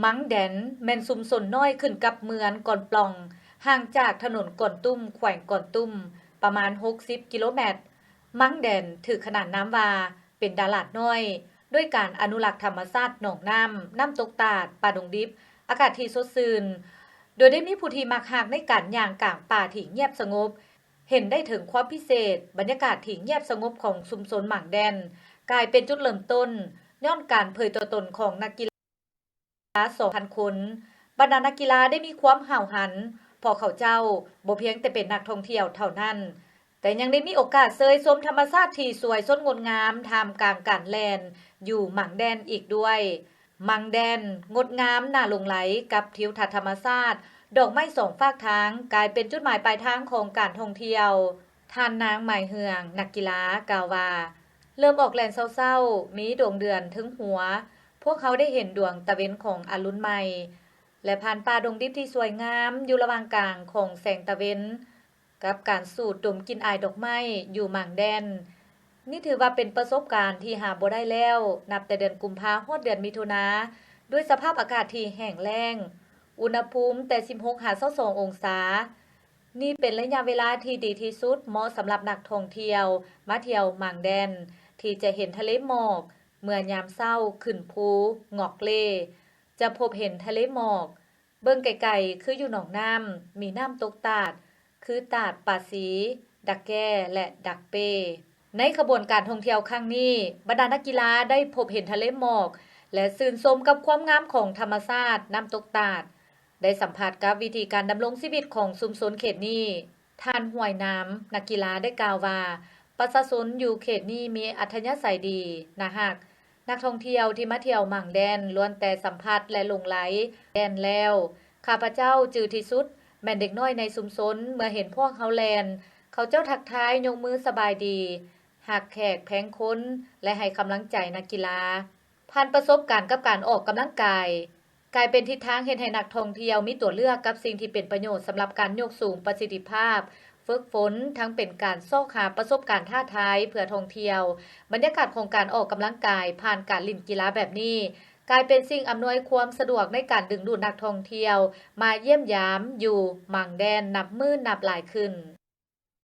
ມັງແດນ ແມ່ນຊຸມຊົນນ້ອຍຂຶ້ນກັບເມືອງກອນປ່ອງ, ຫ່າງຈາກຖະໜົນກອນຕຸ້ມ ແຂວງກອນຕຸ້ມ ປະມານຫົກສິບກິໂລແມັດ. ມັງແດນ ຖືກຂນານນາມວ່າເປັນຕະຫຼາດນ້ອຍ ດ້ວຍການອະນຸລັກທຳມະຊາດໜອງນ້ຳ, ນ້ຳຕົກຕາດ, ປ່າດົງດິບ, ອາກາດທີ່ສົດຊື່ນ, ໂດຍໄດ້ມີຜູ້ທີ່ມັກຮັກໃນການຍ່າງກາງປ່າທີ່ງຽບສະຫງົບ, ເຫັນໄດ້ເຖິງຄວາມພິເສດ, ບັນຍາກາດທີ່ງຽບສະຫງົບຂອງຊຸມຊົນມັງແດນ ກາຍເປັນຈຸດເລີ່ມຕົ້ນ ຍ້ອນການເຜີຍຕົວຕົນຂອງນັກກິລາສອງພັນຄົນ. ບັນດານັກກິລາໄດ້ມີຄວາມຫ້າວຫັນ, ເພາະເຂົາເຈົ້າບໍ່ພຽງແຕ່ເປັນນັກທ່ອງທ່ຽວເທົ່ານັ້ນ, ແຕ່ຍັງໄດ້ມີໂອກາດເຊີຍຊົມທຳມະຊາດທີ່ສວຍສົດງົດງາມ ທ່າມກາງການແລ່ນຢູ່ມັງແດນອີກດ້ວຍ. ມັງແດນ ງົດງາມໜ້າຫຼົງໄຫຼກັບທິວທັດທຳມະຊາດ, ດອກໄມ້ສອງຟາກທາງ ກາຍເປັນຈຸດໝາຍປາຍທາງຂອງການທ່ອງທ່ຽວ. ທ່ານນາງ ໝາຍເຮືອງ ນັກກິລາ ກ່າວວ່າ, ເລີ່ມອອກແລ່ນເຊົ້າໆ, ມີດວງເດືອນເທິງຫົວ, ພວກເຮົາໄດ້ເຫັນດວງຕາເວັນຂອງອະລຸນໃໝ່ ແລະ ຜ່ານປ່າດົງດິບທີ່ສວຍງາມ ຢູ່ລະຫວ່າງກາງຂອງແສງຕາເວັນ ກັບການສູດດົມກິ່ນອາຍດອກໄມ້ຢູ່ມັງແດນ. ນີ້ຖືວ່າເປັນປະສົບການທີ່ຫາບໍ່ໄດ້ແລ້ວ ນັບແຕ່ເດືອນກຸມພາຮອດເດືອນມິຖຸນາ, ດ້ວຍສະພາບອາກາດທີ່ແຫ້ງແລ້ງ, ອຸນຫະພູມແຕ່ສິບຫົກຫາຊາວສອງອົງສາ. ນີ້ເປັນໄລຍະເວລາທີ່ດີທີ່ສຸດ ເໝາະສຳລັບນັກທ່ອງທ່ຽວມາທ່ຽວມັງແດນ ທີ່ຈະເຫັນທະເລໝອກເມື່ອຍາມເຊົ້າຂຶ້ນພູງອກເລ. ຈະພົບເຫັນທະເລໝອກ. ເບິ່ງໄກໆ ຄືຢູ່ໜອງນ້ຳ, ມີນ້ຳຕົກຕາດ, ຄືຕາດປາສີ, ດັກແກ່ ແລະ ດັກເປ້. ໃນຂະບວນການທ່ອງທ່ຽວຄັ້ງນີ້, ບັນດານັກກິລາໄດ້ພົບເຫັນທະເລໝອກ ແລະ ຊື່ນຊົມກັບຄວາມງາມຂອງທຳມະຊາດ, ນ້ຳຕົກຕາດ, ໄດ້ສຳຜັດກັບວິທີການດຳລົງຊີວິດຂອງຊຸມຊົນເຂດນີ້. ທ່ານ ຫ້ວຍນາມ ນັກກິລາ ໄດ້ກ່າວວ່າ, ປະຊາຊົນຢູ່ເຂດນີ້ມີອັດທະຍາໄສດີ, ໜ້າຮັກ. ນັກທ່ອງທ່ຽວທີ່ມາທ່ຽວມັງແດນ ລ້ວນແຕ່ສຳຜັດ ແລະ ຫຼົງໄຫຼແດນແລ້ວ. ຂ້າພະເຈົ້າຈື່ທີ່ສຸດ ແມ່ນເດັກນ້ອຍໃນຊຸມຊົນ ເມື່ອເຫັນພວກເຮົາແລ່ນ, ເຂົາເຈົ້າທັກທາຍ, ຍົກມືສະບາຍດີ, ຮັກແຂກແພງຄົນ ແລະ ໃຫ້ກຳລັງໃຈນັກກິລາ. ຜ່ານປະສົບການກັບການອອກກຳລັງກາຍ, ກາຍເປັນທິດທາງເຮັດໃຫ້ນັກທ່ອງທ່ຽວມີຕົວເລືອກກັບສິ່ງທີ່ເປັນປະໂຫຍດສຳລັບການຍົກສູງປະສິດທິພາບ, ຝຶກຝົນ, ທັງເປັນການຊອກຫາປະສົບການທ້າທາຍເພື່ອທ່ອງທ່ຽວ. ບັນຍາກາດຂອງການອອກກຳລັງກາຍຜ່ານການຫຼິ້ນກິລາແບບນີ້ ກາຍເປັນສິ່ງອຳນວຍຄວາມສະດວກໃນການດຶງດູດນັກທ່ອງທ່ຽວມາຢ້ຽມຢາມຢູ່ມັງແດນນັບມື້ນັບຫຼາຍຂຶ້ນ.